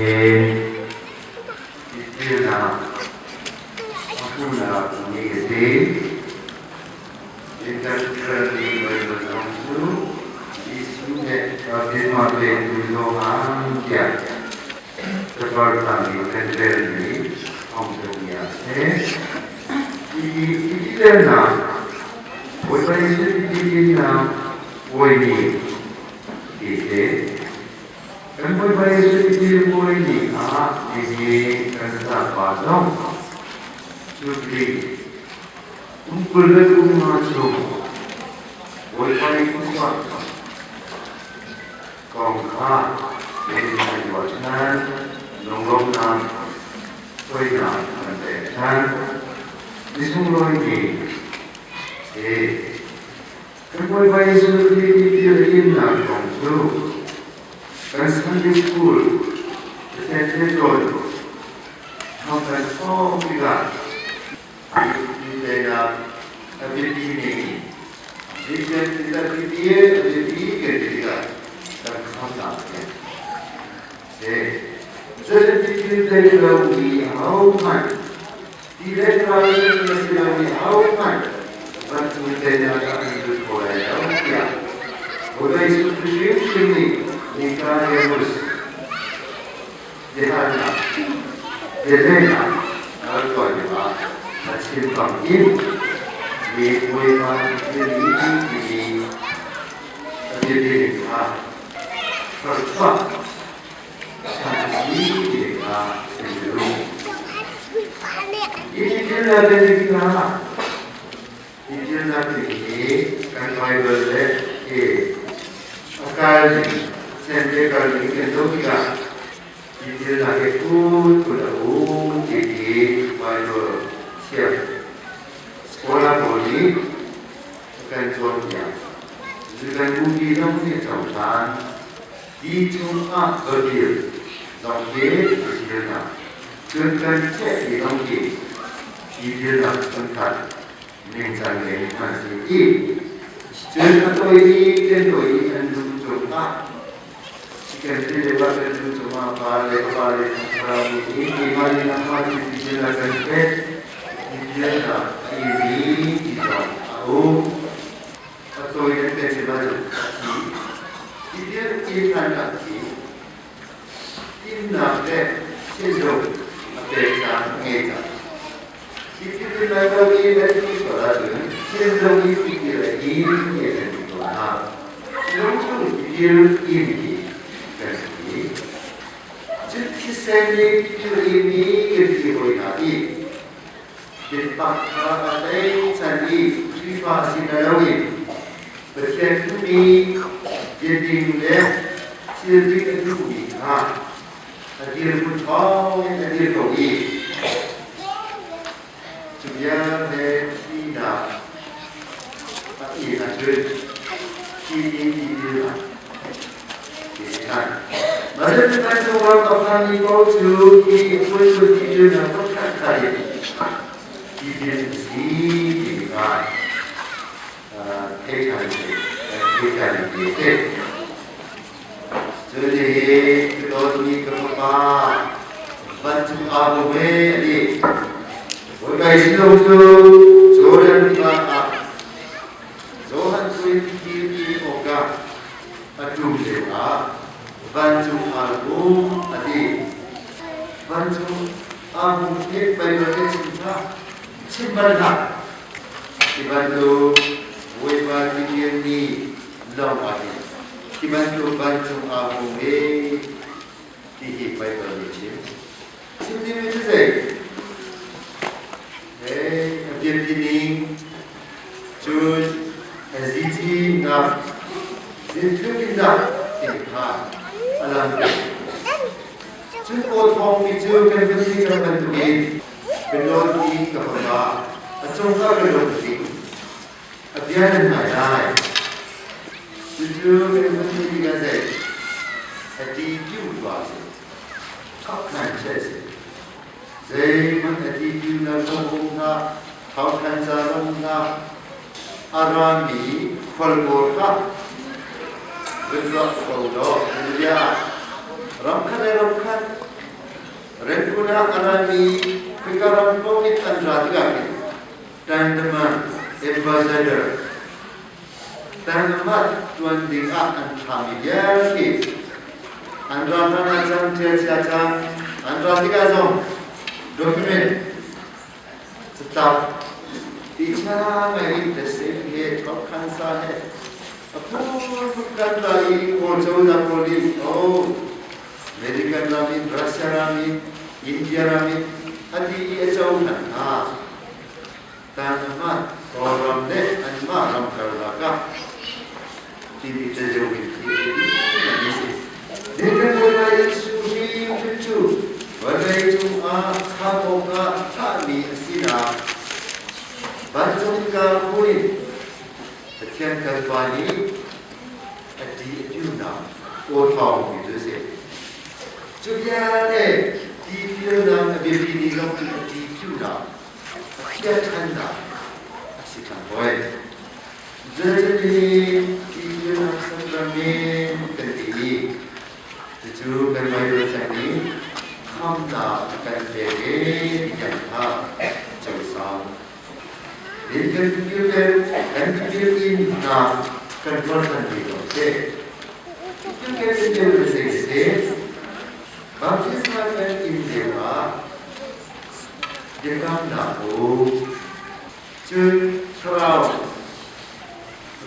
Nihin tipilnak a hmuhnak ni a si. Intercultural Bible zong cu Jesuh nih baptisma petu Johan tiah capar tangmi kan relmi thawngṭha bia a si. Hi tipilnak Bawipa Jesuh tipilnak puai ni ti a si. Kan Bawipa Jesuh tipil puai ni ah nihin kan sapa zong Jubilee kum 25 chung Bawipa nih khuachuah kong kha kan ruah ṭhan, lunglawmhnak, hruainak kan pek ṭhan. Ni sunglawi ni si. Kan Bawipa Jesuh Khrih tipil a innak kong cu kan Sunday School Pathian rianṭuan thawng kan thawng tikah Dinfelnak a biapi ning dinfel a biapi a biapi kan ti tikah kan khamnak a si. Zeitin thei lomi ahohmanh ti le thlarau in a si lomi ahohmanh vancung teinak ah an lut kho lai lo tiah Bawipa Jesuh Khrih hrimhrim nih Nicodemus biahalnak bialehnak a rak tuah lioah a chim bangin mi Bawipa timi timi a biapi ning kha thluachuah a si ti kha chim duh. Hi thil na tikah hi thil na hi kan Bible le hi a kal ning sente kal ning kan zoh tikah hi thil na hi phun phun a um ti hi Bible thiam scholar pawl nih kan cawnpiak. Kan bupi zong nih cohlan. Ti chungah dawtbil zong hi tipilnak cun kan chiahmi zong hi tipilnak phun khat ningcang in an si i cun a tawi i kan tawi i an lu cungah kan ti le pa kan lu cungah pa le pa le thlarau nih hin keimah nih nangmah cu tipilnak kan pek tipilnak a imi ti zong a um. A tawi kan pek si bantuk a thi. Tipil in a thi. Innak le thinlung a pek caan a ngei cang. Tipil in lai lo i na thi sual ahcun thinlung i tipil a in ti a kan ti tawn hna. Lungchung tipil in hi kan si. Cun thisen i tipil in i kan ti hawi hna i Biatak kha a tleichan i Khrihfa si na loin Pathian duhmi biading le thil dik a duhmi kha a dirhmun thawngin a dir ko i cu vialte thihnak a in ahcun thi in tipil ah Johan cu tipil in awkah a ṭum lioah vancung aa hung a ti. Vancung aa hung hi Baibal nih chim hlah, chim bal hlah. Hi bantuk Bawipa tipil ni lawng ah hin hi bantuk vancung aa hung ve ti hi Baibal nih chim. Chim dingmi cu zei? Hei, a biapi ning cun a zici-nak zintlukinnak ti kha a lang. Cun aw thawngmi cu kan vun si cang bantukin ka dawtmi ka fapa, a cungah ka lungtling, a bia nan ngai lai. Cucu kan vun si tikah zei a ti piu a si. Thawkhan a si. Zeihmanh a ti ti na zong hna, thawkhan ca zong hna, a rami khual pawl kha vun ruah ko law bia ramkhat le ramkhat. Rangoon ah a rami khika ram paoh nih an ra tikah khin Tandaman Ambassador Tandamat ṭuan ding ah an thlami vialte an ra hlan ah cang ṭialcia cang an ra tikah zong document catlap ticha ngai in hlesem he ṭhokhansa he a phunphun kan ra i Kawl cozah pawl nih oh American ram in Russia ram in India ram in a ti i a cohlan hna. Tanamah Kawlram le anmah ram karlak ah timi cazeu in khi a si. Nihin Bawipa Jesuh hrimhrim cu vawlei cungah kham awkah thlahmi a sinak vancung ka hmun in Pathian kan Pa nih a ṭi a ṭiunak aw thawng ti cu a si. Cu vialte tipilnak a biapi ni zong cu a ṭi-ṭiunak, a phiatṭhannak a si ṭhan hoi. Zeicahtiah tipilnak sacrament kan ti i cucu kan Bible thiang nih khamnak a kan pek i ti kha cohlang. Din kan tipil kan tipil in hna kan tuan ṭhan ve ko seh. Tipil kan in lio le zei seh, baptisma kan in lio ah biakamnak u. Cun thlarau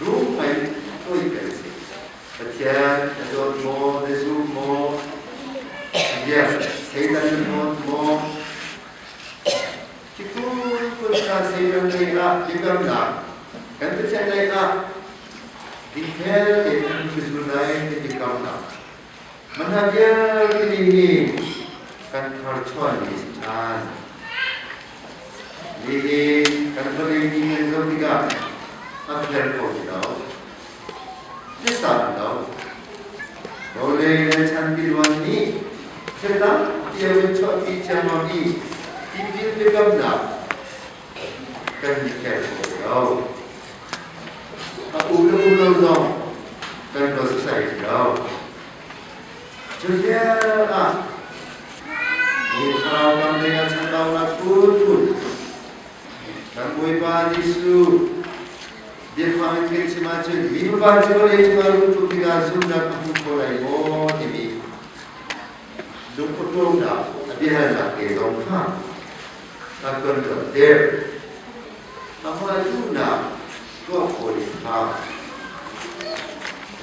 rum ngai toi kan si. Pathian na dawt maw, na zum maw? Yes, Satan na dawt maw? Khi Satan lei ah biakamnak kan Pathian lei ah dingfel tein phuzul lai ti biakamnak mana vialte nih kan tharchuanmi si ṭhan. Nihin kan vawlei ni kan zoh tikah a fel kho ti lo. Tisa lo. Vawlei le chantiluan nih thil tampi a vun chuahpi ciammam i tipil biakamnak kan i fel kho lo. A um le um lo zong kan ruat sai ti lo. Cu vial ah mi thlarau kam lei ah chambaunak phunphun kan Bawipa Jesuh biafang in kan chim ahcun mi fapa cu vawlei cungah rung ṭum tikah zumhnak a hmu kho lai maw timi lungpawṭawmnak a biahalnak te zong kha a kan ruahter. Amah duhnak tuah khawh ding kha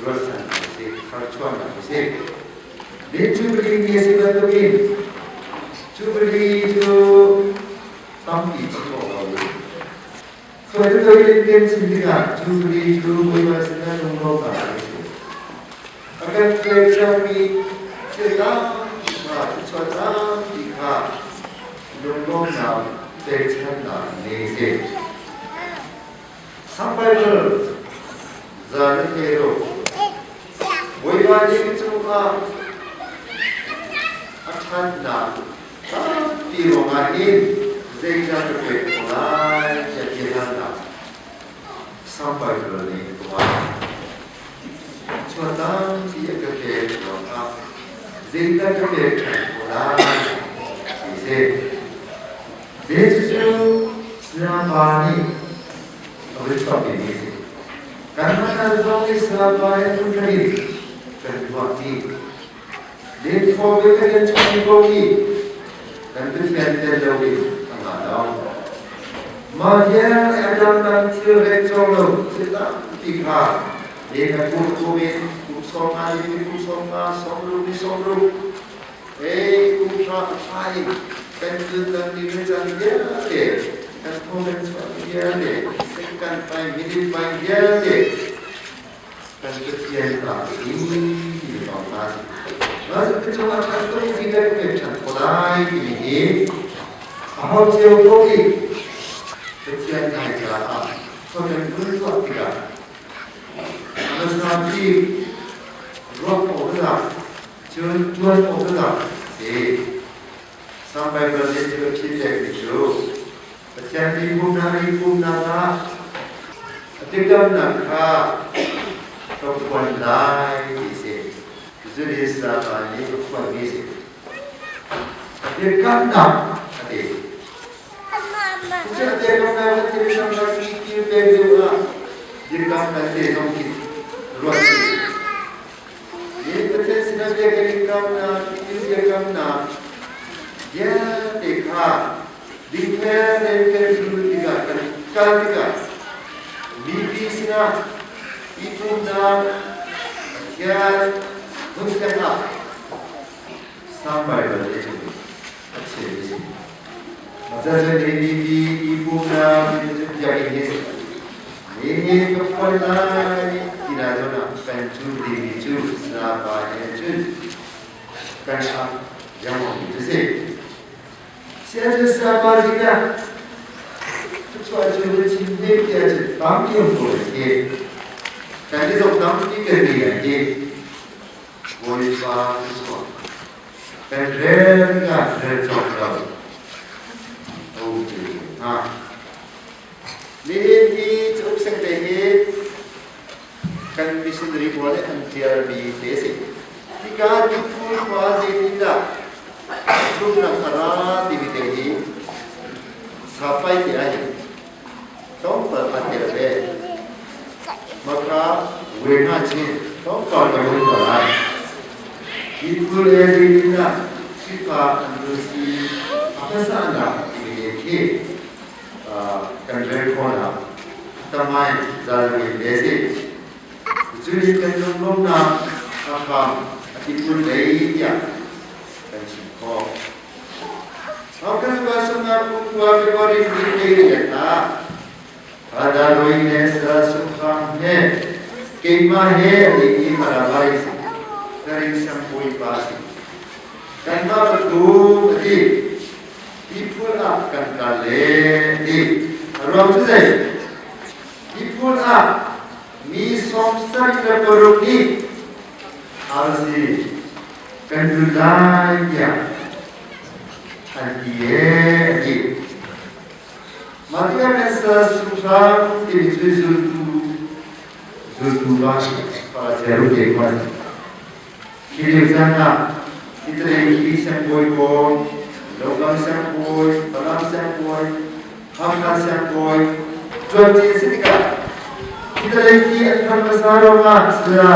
ruatsannak a si, tharchuahnak a si. Din Jubilee ni a si bantukin Jubilee cu tampi chim awk a um. Cuai in kan chim tikah Jubilee cu Bawipa sinah lunglawmhnak a si. A kan pek cangmi thil tampi kha, thluachuah tampi kha lunglawmhnak pekchanhnak ni a si. Sang Bible zan in rel u. Bawipa nih ka cungah a ṭhatnak tampi ruangah hin zeicah ka pek ko lai tiah biahalnak Sang Bible nih a tuah. Chuah tampi a ka pek ruangah zeidah ka pek ṭhan ko lai ti si. Jesuh Sayapa nih a vun chuahpi mi a si. Kanmah hna zong nih Sayapa he hmunkhat in kan tuahti. Lenthaw ve kan kan chuahpi ko i kan Pathian tel lo in a ngah lo. Mah vial a dangdang thil rek cawk lo thil tampi kha len a kum kum in kum 50 in kum 50, 60 in 60, Hei kum hra a thla in kan zullam ni le caan vialte, kan thaw kan chuah vialte, sengkan pai minit pai vialte kan Pathian ta si ti lawng ta si. Mah cu cungah ṭhan tuk ti le pek ṭhan ko lai timi hi a ho cio ko i Pathian ngai caah thaw kan vun tuah tikah a hmasa bik ruah awk Cun ṭuan awk taktak a si. Sang Baibal nih cu a ṭhi pekmi cu Pathian nih pumnak i pumnak ah a biakamnak kha ka phuan lai ti a si. Judas nih a phuanmi a si. Dirkamnak a ti. Cucu a dirkamnak a ti hramhram thil pek deuh ah dirkamnak te zong khi ruah si. Ni Pathian sinah bia kan i kamnak, thil biakamnak vialte kha dingfel tein kan zulh tikah kan kal tikah mipi sinah i pumnak Pathian hmunkhat ah Sang Baibal nih cun a chim a si. Zazen ADP i pumnak ti cu biakinn hi nihin ka phuan lai ti na zawn ah kan cu dingmi cu sapa he cun kan hram lengmang mi cu si. Siacun sapa zingah cuchuah cu na chim te ti ahcun tampi um ko lai ti. Kan i zong tampi kan ngei lai ti. Bawipa thluachuah kan rel tikah rel cawk lo a um ti hnga. Nihin hi cauk sengte hi kan missionary pawl nih an ṭialmi te a si. Hika Tiphul khua zeitindah zumnak a ra timi te hi sapai te ah hin tlawmpal a tel ve. Maka we nga chin tlawmpal ka hun ko lai. Tiphul le zeitindah Khrihfa an nu si a hmasa nak timi te khi kan rel khawhnak tamai zalmi te si. Cu nih kan lunglawmhnak a hram a tiphul lei tiah kan chim khawh. Haukan sunga pukua February ni te ah Adaroi le Sasukhang he keimah he a i Marabai Karin Sampui pa si. Kanmah pathum a ti. Tiphul ah kan kal le ti. A ruang cu zei? Tiphul ah mi 76 nih arsi kan lut lai tiah an ti ee a ti. Maria Mesa Suhrang timi cu zultu zultu pa pa Jeru te kwan. Khi lio caan ah Italy khi siangbawi pawl, Logam siangbawi, Falam siangbawi, Hakha siangbawi ṭuanṭi a si tikah Italy khi an phanh hmasa ruangah sila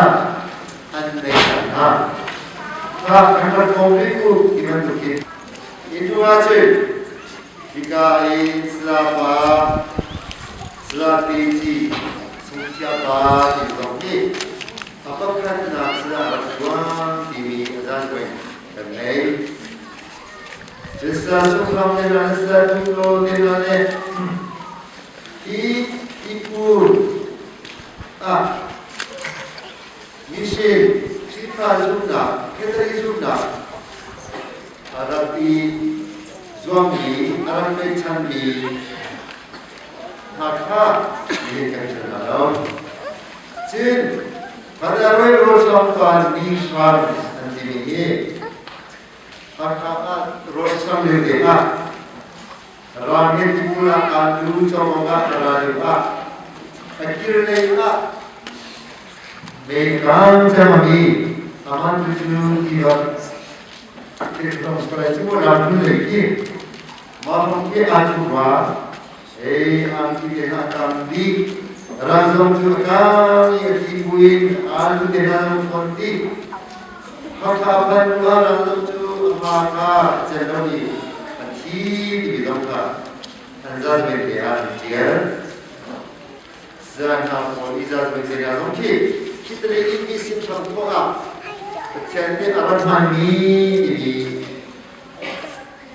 an nei hna. Kha kan rak kong rih u ti bantuk hin. Atu ahcun hika i Salapa, Salapi Sungthia pa ti zong hi a pakhatnak sila rak ṭuan timi a zaankuai kan ngei. Cun sala chungkhar te hna le sala tulo te hna le hi tipur ah Mission Khrihfa zumhnak, Catholic zumhnak a rak i zuammi, a rak pechanmi hna kha nihin kan ṭial hna lo. Cun Father Rosempa ni hram an timi hi Hakha ah Rosam lio te ah Ralngen tipul ah aa lu cawmawng ah a ra lio ah a kir lei ah Meikang cangmi aman tu cu ti bak thiltong skalai cu lam tu lei khi ma hong khi a thu wa ei ang ti te na tam di ran zong cu a kang i a thi buin a lu te na zong thon ti Hakha phan wa ran zong cu a ha ka cen lo i a thi timi zong kha an zat men te ah an tial. Zan pawl i zat men te zong khi khitale in mi sin hram khawh ah Pathian nih a rak hmanmi timi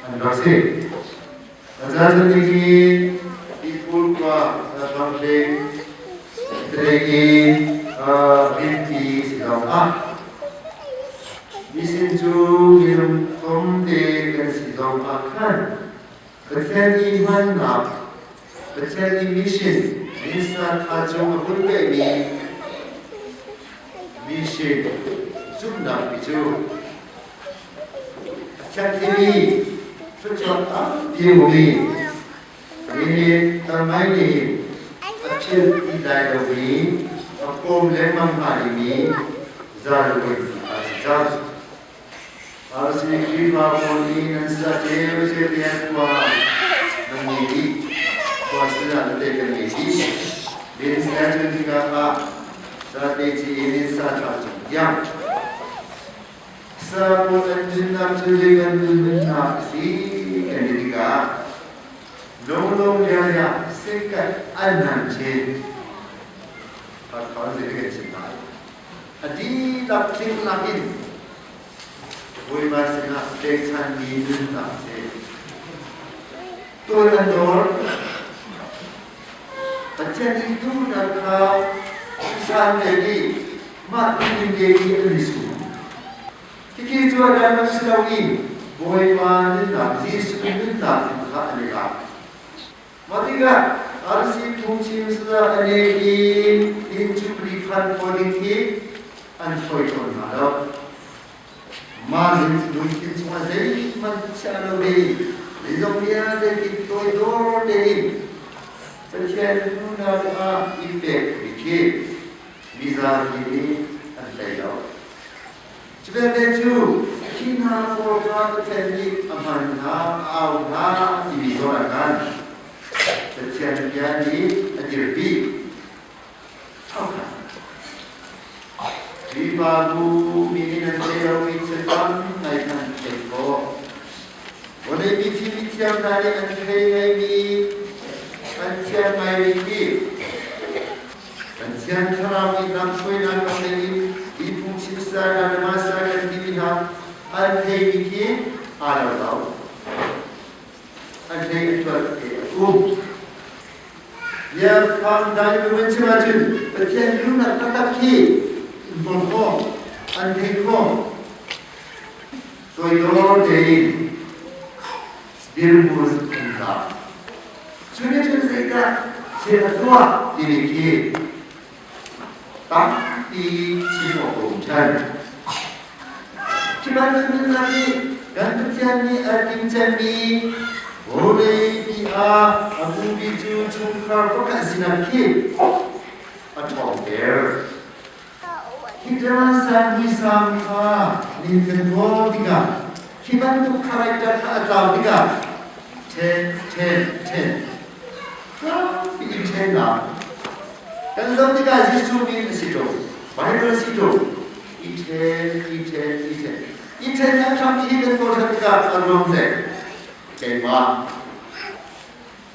an rak si. Azazan hi Tipur khua Ramhleng khitale i rinpi si zong ah misin cu minung tlawm te kan si zong ah khan Pathian i hmannak, Pathian i mission, minsa tha cung a hun pehmi mission zumhnak pi cu a thiangthlimi thluachuak tampi a ummi nihin tamai nih a philh ti lai lomi a kawm lengmang hnga dingmi zaluin a si cang. RC Khrihfa pawl nih nan sa ceu tiah khua nan ngei dih. Khua sinah tete kan ngei dih. Din sa cun hika ah sate ci in sa ṭha cung tiang. Sa pawl an nunnak cu zei kan nunnak a si kan ti tikah lunglawm lianliang sikat an nan chin. Kha zei kan chim lai. A dihlak tling in Bawipa sinah pekchanmi nunnak si. Tuan an dawr. Pathian nih duhnak kha san le nih mah duhning te i an i sum. Khikhi cu a dang si lo i Bawipa nunnak Jesuh nunnak in kha an i lak. Mah tikah RC phungchim sazah an ei i inn cu rikhan khaw ding hi an fawi tawn hna lo. Mah lungthin chungah zeihmanh chiah lo ding, zeizong vialte khi toidor tein Pathian duhnak ah i pek mi khi mizapi nih an tei lo. Cu vialte cu khi hna pawl kha Pathian nih a hman hna, a au hna timi zawn ah khan Pathian bia nih a dirpi. Khrihfabu mi nih nan theih lomi thil tam ngai khan theih khawh. Vawlei mifim mithiam hna nih an thei ngaimi, an thiam ngaimi khi kan Thiang Thlarau nih lamhruainak rak nei in hi phungchim saya hna le masa kan timi hna an theimi khi aa lo lo. An hlei a tuat te a um. Biafang dai kan chim ahcun Pathian duhnak taktak khi an hmuh khawh, an theih khawh. Toidor tein dirhmun an tlak. Cu nih cun zeidah thil a tuah timi khi tampi chim awk a um ṭhan. Khi bantuk nunnak nih kan Pathian nih a timcemmi vawlei pi ah a bupi cu chungkhar pakhat sinak khi a ṭhawngter. Hi Jerusalem muisam kha min kan kawl tikah khi bantuk character kha a tlau tikah ṭhen ṭhen ṭhen tlangpi in ṭhennak kan zoh tikah Jesuh min a si ṭung Bible a si ṭung i ṭhen i ṭhen i ṭhen i ṭhennak hram hi kan kawl ṭhan tikah a ruang ze keimah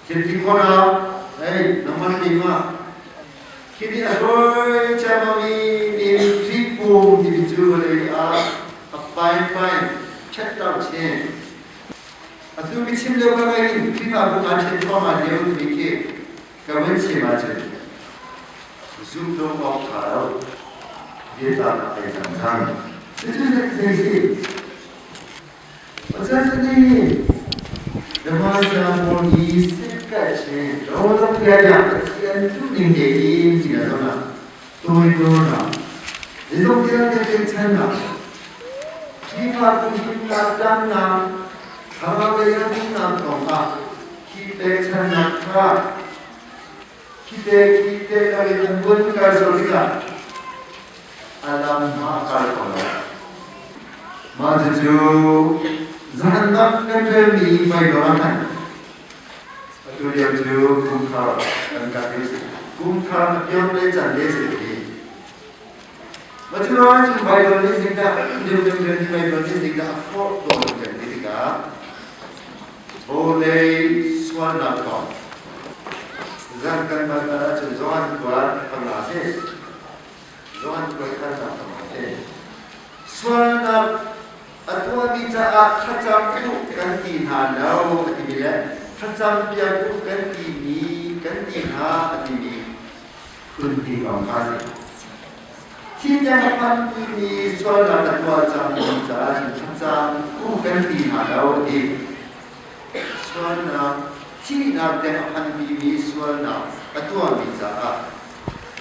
thil ti khawhnak hei nangmah keimah khi nih a hruai ciammam i mi pum timi cu vawlei ah a pain pain ṭhetter chin. Atu ka chim lio ka ngai in Khrihfabu aa ṭhen thluahmah lio timi khi ka vun chim ahcun zumh lo awk ṭha lo biatlaknak ei cang cang. Cucu zei si? Pathian nih Damasia pawl i sikkaih rawlak bia Pathian duhning tein ti na zong ah toidornak, zeizong vialte pekchannak, Khrihfabu himnak damnak, thlarau lei rumnak kong ah khi pekchannak kha khi te khi te kal in an vun kai zo tikah a lam hma a kai ko lo. Mah cucu zahannak kan relmi Baibal ah khan atu lio cu kumthar kan kap i kumthar a piang le can le si ti. Mah cu ruangah cun Baibal nih zeidah lio kan relmi Baibal nih zeidah a forh tawn kan ti tikah vawlei sualnak kong zan kan bal ahcun Johan kuat 5 si. Johan kuat a si. Sualnak a tuahmi caah thlacam u kan ti hna lo a timi le thlacam piak u kan timi kan ti hna a timi phunpi kong kha a si. Thi tiang a phanpimi sualnak a tuah cangmi caah cun thlacam u kan ti hna lo a ti. Sualnak thihnak tiang a phanpimi sualnak a tuahmi caah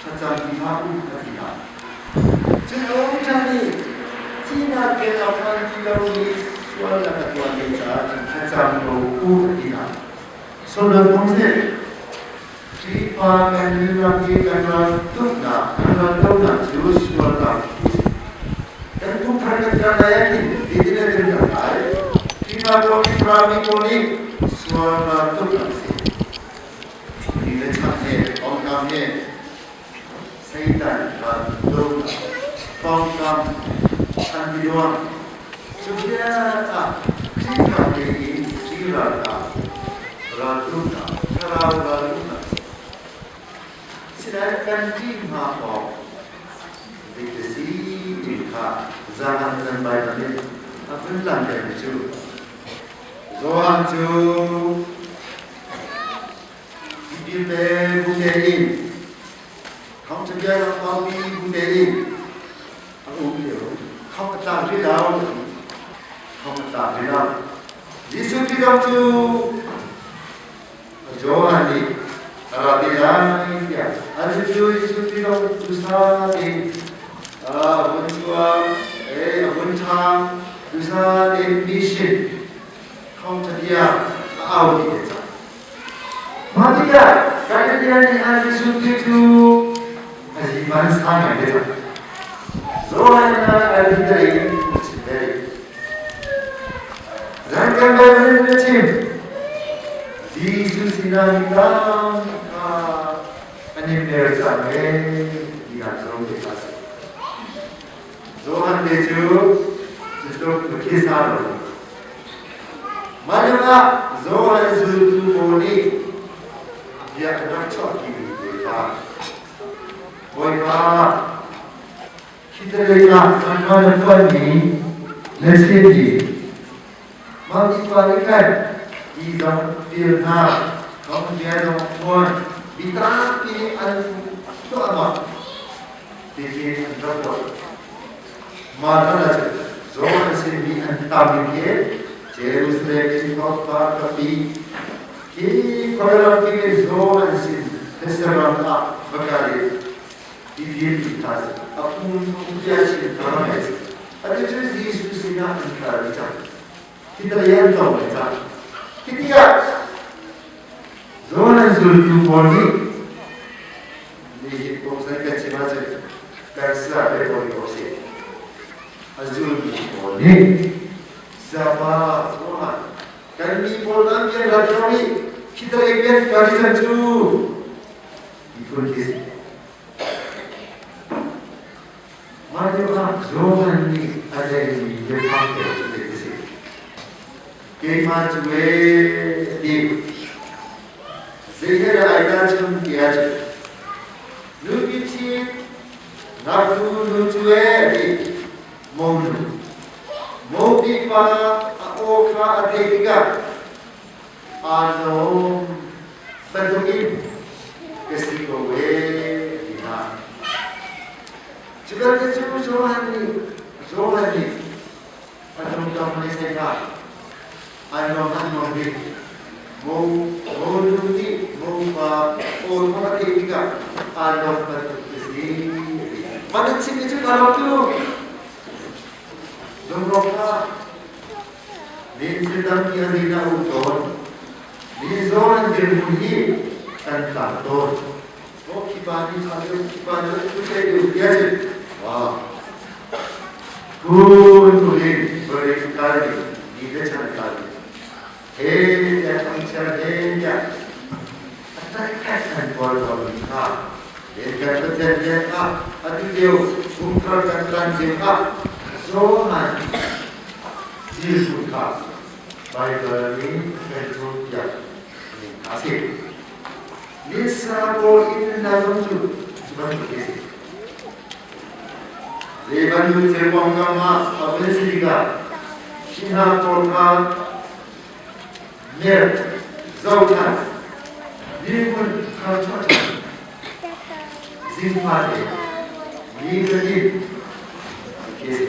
thlacam ti hlah u a ti hna. Cun a um ṭhan i thihnak kel a phan ti lomi sualnak a tuahmi caah cun thlacam ko u a ti hna. Solomon kong si Khrihfa kan nunnak i kan ral tuknak, kan ral dohnak cu sualnak hi kan kum thar kan kal lai ah khin zeitin kan hna pawl nih ralmi pawl nih sualnak tuk an si. Mi le chak he pawngkam he Satan ral tuk pawngkam an ti ruang cu vial ah Khrihfa te in hi ralkap raltuknak thlarau raltuknak Sinain kan ṭih hna awk zeiti si ti kha zahan kan Baibal nih a vun langhtermi cu Johan cu tipil pe bu tein thawngṭha bia rak aupi bu tein a um lio thong a tlak rih lo thong a tlak rih lo Jesuh Khrih cu Johan nih a ra te lai tiah an cu Jesuh Khrih dusa tein a vun chuak a vun ṭhang dusa tein mission thawngṭha bia a au ti te cang. Mah tikah Galilea nih an Jesuh Khrih cu a ziman sa ngai te cang. Johan nih a rin in a chim ve. Zan kan Bible na chim. Jesuh sinah mi tam kha an i mer cang e tiah zong te kha si. Johan te cu cutluk na khisa lo. Mah lioah Johan zultu pawl nih bia an rak chuahpi mi te kha Bawipa Khi ah anmah na tuanmi na chim i mah mipa nih khan ti zong pil hna, thawngbia zong phuan, mi tampi nih an tuah ma ti an rak tuah. Mah hlan ah cun Johan sinmi an tam in khi Jerusalem in khua khapi khi khuaram ki Johan sin Thessalon ah va kal i Tipil a phung bia chim kha atu cu Jesuh sinah an kal cang. Hi an tong ve cang. Khi tikah Johan zultu pawl nih nihin kong zei kan chim ahcun kan saya te pawl ko si. A zulmi pawl nih Sayapa Johan kan mi pawl nan bian rat lo i khi talei bian kal cang cu Miphun hi mah lioah Johan nih a leimi biafang te cu zei a si? Keimah cu ee a ti. Zei he dah ai tahchun ti ahcun nupi ṭhit ngaknu nu cu ee a ti. Monu mopi pa a aw kha a theih tikah aa lawm bantukin ka si ko ee ti hna. Cu vialte cu Johan nih a lungtong le sai kha ai nuam an nuam bik. Mo mo nu nih mo pa aw thawng a theih tikah aa lawm bantuk ka si. Mah nan chimmi cu kaa lawm tuk. Lungrawk hlah. Min tampi a rin a um tawn. Mizaw an dirhmun hi kan tlak tawn. Oh, khi pa nih ṭha deuh, khi pa nih thu thei deuh tiah cun, wow. Phun phun in vawlei cu kal ding, mi le chan kal ding. He tiah thangchiat he tiah a taktak an tuar tawnmi kha len kan Pathian rian ah atu lio kumthar kan tlan lio ah Johan Jesuh kha Baibal in kan cawnpiak ning a si. Nisa pawl in na zong cu cu bantuk a si. Zei bantuk thil kongkam ah a vun si tikah hi hna pawl kha mer zohṭhan dirhmun thar chuah ṭhan zingfa te ni fatin khi a si.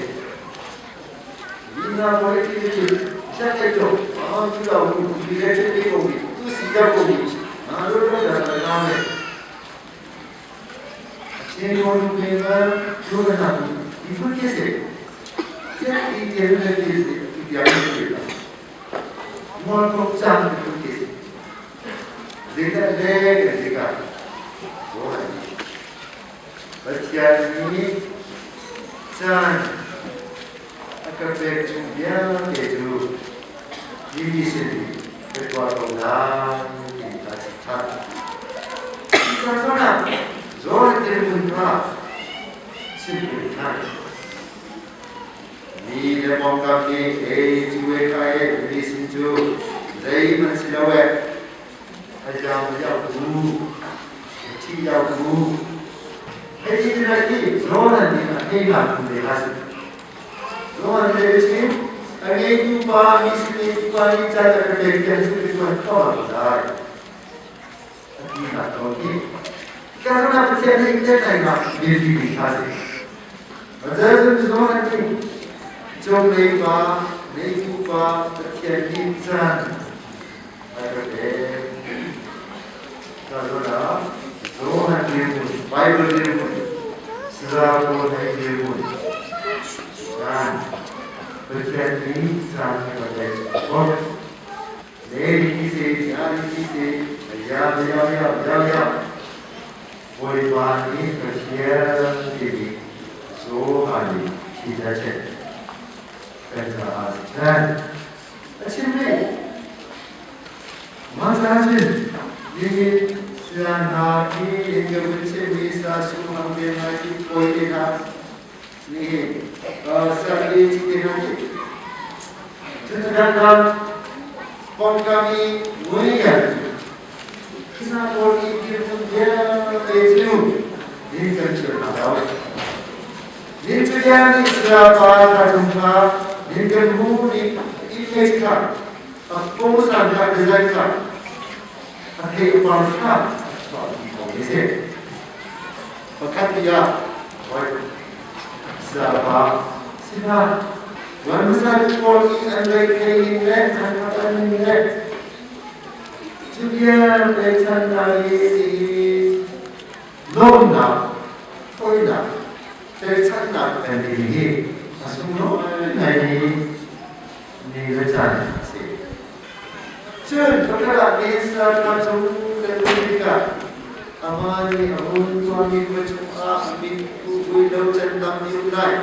Lina politics cu sianginn cu cu lo mi le cu ti ko mi tu si deuh ko mi na lu lu da da na me Chin ko nu ke na lu na na ti fu ke se se ti te lu le ti ti ti ya ni ke Mol ko chang ti fu ke se Zita le ke zika Pathian nih caan a ka pek chung vialte cu Mi mission hi ka tuah ko lai ti ka chim ṭhan. Cuka zawn ah zawn dirhmun kha chim peng ṭhan. Mi le pawngkam nih ei cu e kha e mi sin cu zeihmanh si lo e a jam liao ku a thi liao ku hei ti na hi zawn an nih a hei na ku le ha si. Zawn le chim a ngeitu pa mi sin ngeitu pa nih caan a ka pek tiang cu tuan kho lo lai. A ti na to hi. Ka zona Pathian nih te kai ma mi mi kha si. Azazun zawn an nih cunglei pa ngeitu pa Pathian nih caan a ka pek. Ka zona zawn an dirhmun Bible dirhmun Saza pawl hei dirhmun caan Pathian nih caan a ka pek. Bawipa nih Pathian timi Johan nih hi kan caah chan a chim rih. Mah caah cun nihin saya hna hi ka vun chimmi sa sung te hna hi kawi te hna nihin sa hi te hna hi cun pawngkam i mui hna pawl i dirhmun vialte cu nin kan chim hna lo. Nin cu nih sayapa hna kha nin kan hu nih image kha a pungsan kha design kha a theih pang kha chuah mi kong hi si. Pakhat tiah sayapa sina Ramzan pawl i an reithei ning le an hman ning le cu vialte chan hna i lawmnak, hawinak, pekchanhnak kan ti hi a sunglawi ngai mi ni le caan a si. Cun pakhat ah Israel ram cung kan um tikah amah nih a hun tuahmi khua cungah a mit vui lo can tam ti um lai.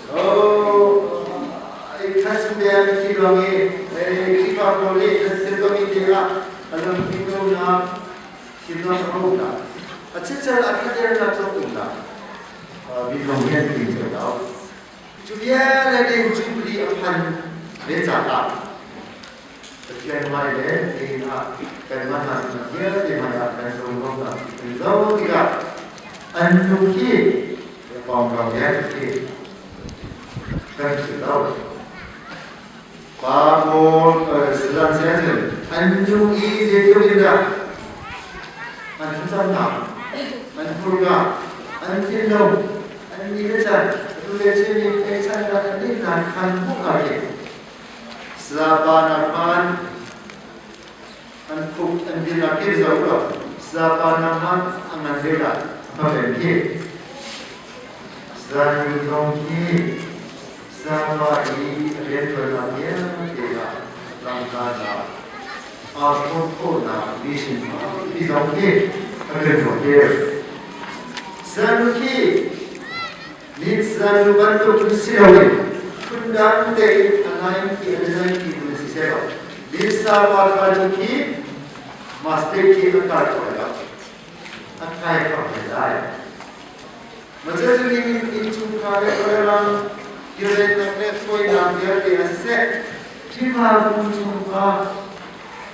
Oh, khasbian khi ruang i Khrihfa pawl nih an thil tuahmi te ah a lungthin lonak thinlung a umnak a chichel a khadernak zong umnak minung hi an ti cio lo. Cu vialte nih Jubilee a phan ve caah Pathian hmai le nihin ah kanmah hna sinah vialte hmaiah kan lung kan zo tikah an lung hi pawngkam vialte kan si lo. Pa pawl silan sian an lung i zeitluk in dah an thlacamnak, an hmurka, an thinlung, an ni le can, atu le chin in pechannak an nihnak khan hmuh ah Sapa nak hman an khuk an din ah khin zo lo sapa nak hman a ngan ve la a pen khi zan zong khi sapa i riantuannak vialte ah tangka na aa thawt khawhnak mission mi zong khi a kan tuah ter. Zan khi Min nu bantuk in si loin phundang tein a ngai ti a ngai ti tu si seh law Lisa pa cu khi master khi a kai ko lai a kai ko lai. Mace cu inn chungkhar le kawlram kirennak le hruainak vialte a siseh Khrihfabu chungkhar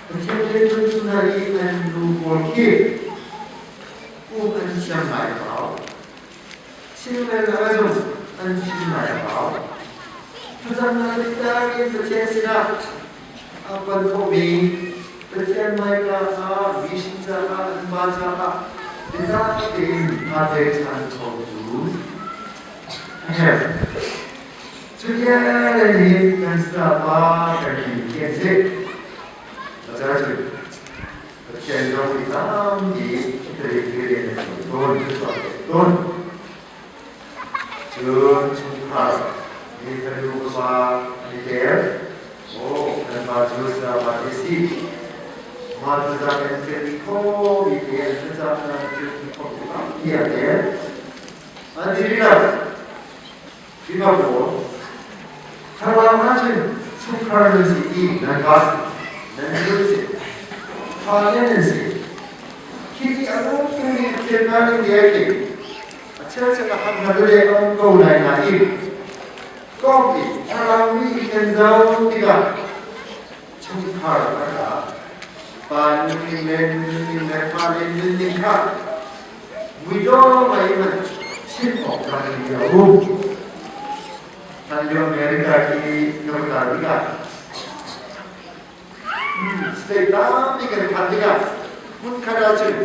Pathian rianṭuan tu hna i an nu pawl khi um an thiam ngai ko. Chimrel a zung an fim ngai a hau. Thlacamnak biaktak in Pathian sinah a pan khawhmi Pathian hmaika ah mission caah an pa caah biatak tein aa pechan khotu a herh. Cu vialte nih kan pa kan ti khi an si. Pacar cu Pathian zong nih tampi rian a ṭuan tawn, a tawn. Cun chungkhar mi fanu fapa an i tel. Aw, kan pa cu Sarah te si. Mah cu zan an thil khomi te an thlacamnak thil kho tampi a tel. An ti rih lo. Khrihfa pawl thlarau hna cun Chungkhar nan si i nan va si, nan nu si, fale nan si. Khi ti a um timi Pathian hna nih bia khi a chel a ham hna le a um ko lai nain kong i thlarau mi kan zoh tikah chungkhar kha pa nunning le nu nunning le fale nunning kha muidawh ngai in chim awk tlak in a um. Hlanlio America hi ka va kal tikah state tampi kan phanh tikah hmunkhat ahcun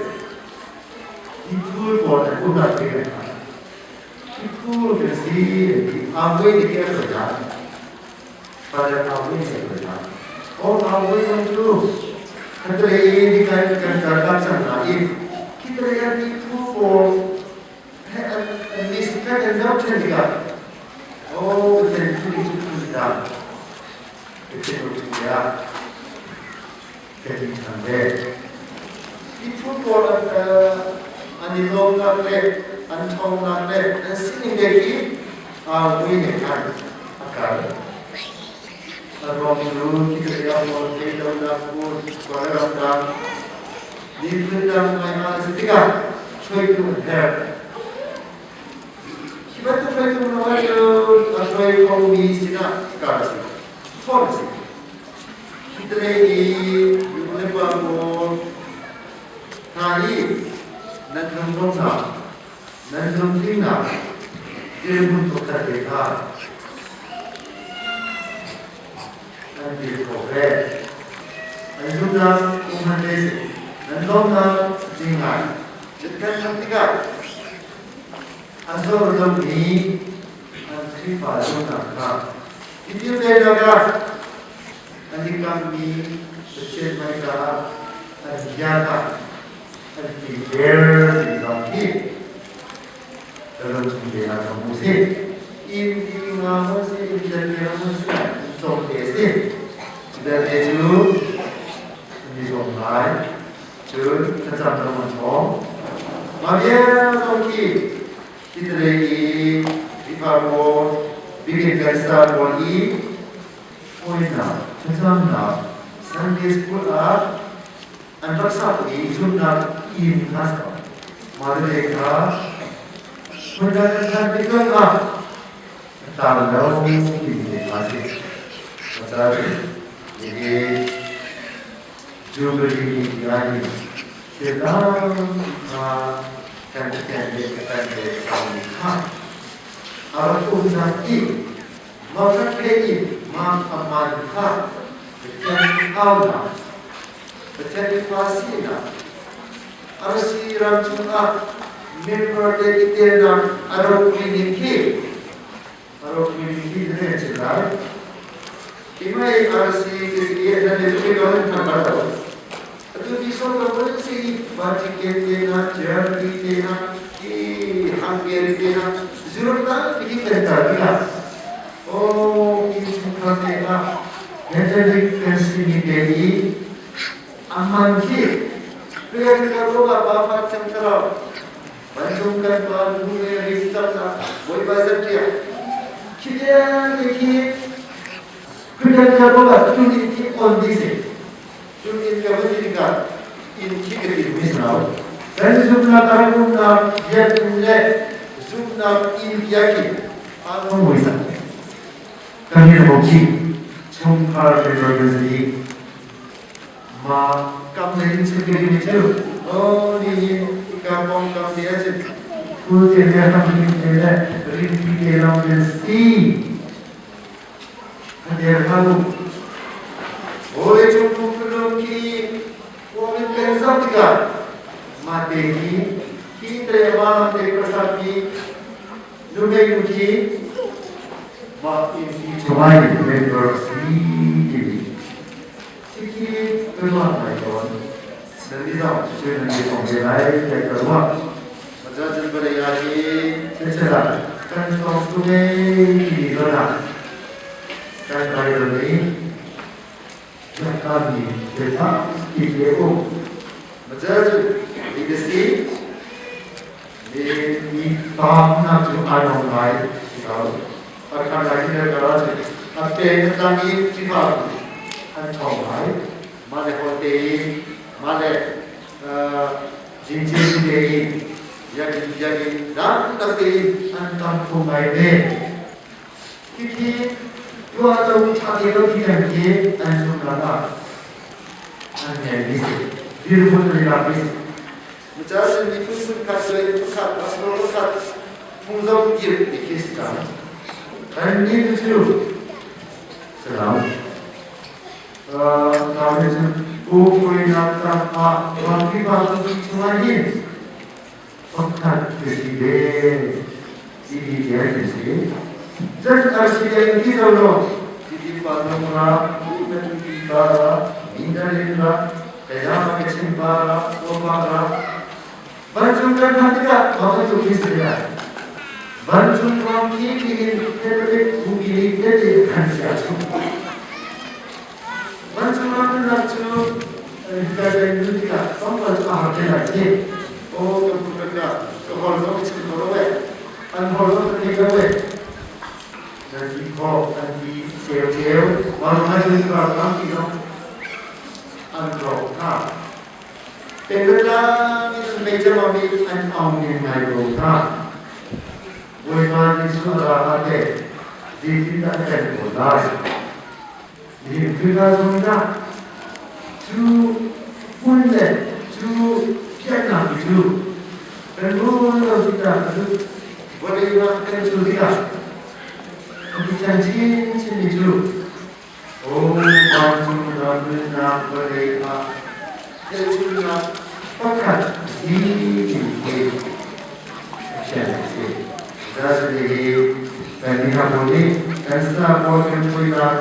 miphun pawl an umnak te kan phan. Miphun kan si an ti. Amway nih khi a hruai hna. Father Amway nih a hruai hna. Oh, Amway zong cu khatalei in nikan kan kal cang hna i khitalei ah miphun pawl Kan in zohṭhen tikah aw Pathian phun cu phun dang Pathian tiah ka ti ṭhan ve. Hi phu pawl an i lawmnak le an ṭhawnnak le an sining le hi mui he khan a kal. A ruang cu khi ka pawl theilonak hmun Kawlram dang miphun dang ngai a si tikah hruaitu an herh. Hi bantuk hruaitu hna cu a hruai khomi sinah kar a si, form a si. Hi talei i nulepa pawl hna i nan lungdonghnak, nan lungtlinnak dirhmun pakhat te kha an dir khawh ve. An zumhnak um hman te si. Nan lawmnak ding ngai. Kan thanh tikah a zor lomi an Khrihfa zumhnak kha i kilvennak ah an i kammi Pathian hmaika ah an bia kha an tlinter ti zong hi ka lungchung te ah ka hmu si. Inn ti nga hmu si, inn te hmu si, cawm te si. Cu te cu an i zuam ngai. Cun thlacam zong an thawng. Mah vial zong khi Italy i Khrihfa pawl, biakinn kansa pawl i hawinak, thlacamnak, Sunday school ah an rak sak i zumhnak inn kha si ko. Mah tete kha hmun dang an phan tik ah a tlau lo timi te kha si. Cucaah hihi Jubilee ni thil tampi kha kan Pathian le kan le kha kha a rak umnak i mawṭaw i ma aman kha Pathian aunak, Pathian i fa sinak, RC ram chungah member te i telnak a ropui ning khi a ropui ning khi na nen chin lai. Imai RC ke si na ne tu ko nan tham lo. Atu ti so ko ko si Vatican te na Germany te na i Hungary te na Europe ta ti kan tar ti la. Oh, i chungkhar te ah Catholic kan si mi te i aman khi Priya ka ba pa fa chang thlarau Vancung kan pa nu le rim cangnak Bawipa zan ṭiak khi vialte khi Christian ka ba tun in khi on di si tun in ka va ti tikah in khi ka ti mi si kan zumnak a rak umnak biakinn le zumnak inn bia khi aa mui kan i khi chungkhar le ma kam le in chim mi cu o ni hi ka pong kam te a phu te le ham te le rin pi te long le si der hau oi chung pum lum khi kuang in pen zau tikah ma te hi hi tre ma te prasad ki nu ngei nu khi ma in si chumai member si ti Sikhi ka ruah ngai tawn. Nan ni zong cucu nan i thong ve lai tiah ka ruah. Macun vawlei ah hi siseh kan thawng tu ngei timi zawn ah kan Bible nih biakami biatak ti le um. Macun legacy mi taam nak cu ai nong ngai si ko. Pakhat lai khi ka A peng a tlang i Khrihfabu an ṭhawng ngai. Mah le hawi te i mah le jingcing te i biakinn biakinn dangdang te in an tam kho ngai ve. Khikhi tuah lo ṭha te lo ti kan khi an zumhnak ah an ngei mi si. Dirhmun an i lak mi si. Micasin miphun phunkhat le pakhat pastor pakhat phung zong dir ti khi si cang. Kan nih cu salam. Naute cu Ukraine ram ah Khrihfa chungah hin pakhat ka si ve timi bia kan si. Cun RCA ti zo law Titi pa zong ra, Matupi pa ra, Mindarin ra, Kaya Kachin pa ra, Kaw pa ra. Vancung kan phak tikah thawng cu khi si lai. Vancung ram khi nihin Catholic bupi nih tete an chia chung. Vancung ram kan rak cu hika kan nu tikah tlawmpal cu a har te lai ti. Aw kan pu kan ka ka hol zong ka chim kho lo eh. An hol zong ka thei lo eh. Nan ti khawh an ti ceu ceu. Mah ngai cu tampi zong an rawk hna. Pengtlang in meicamam i an ong ngai ko hna. Bawipa Jesuh a ra ah teh zeitindah na kan kawl lai? Nihin Khrihfa zong dah cu hmun le cu piahnak cu kan rawl lo tikah vawlei ah kan cu tikah Pathian chinchin cu Aw vancung ram nunnak vawlei ah hmelchunhnak pakhat si ti Pathian a si. Zazuli hi kan miha pawl nih kan sa pawl kan puinak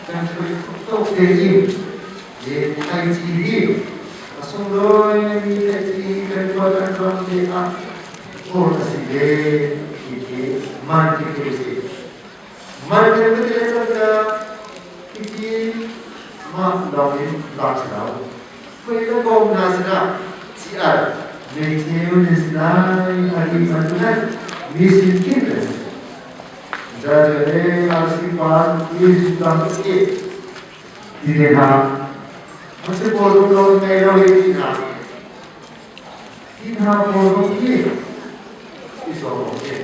kan pui tuk te i hi thaici hi a sunglawi mi thaici kan tuah kan ram te ah ur a si ve ti khi man ti khi si. Michael ka ti le cangka hiti mah lawng in lak si lo. Khui ka bawm hna sinah ci-al meicheu nan si lai a ti bantukin mi sin kip nan si. Jajale RC pa Jesuh tam tuk i ti te hna. An si pawl zong lo ngei lo i ti hna. Ti hna pawl zong khi i sawm awk si.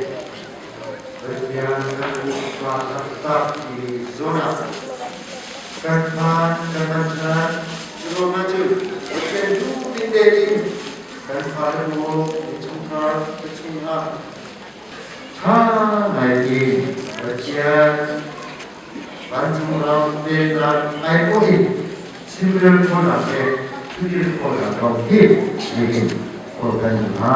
Pathian kan upa taktak ti zawn ah kan phan kan chan cu cu Pathian duhning tein kan fale pawl innchungkhar ka chungah ṭha ngai in Pathian vancung ram pennak aiawh in chimrel khawhnak le thudir khawhnak kong hi nihin kawl kan hna.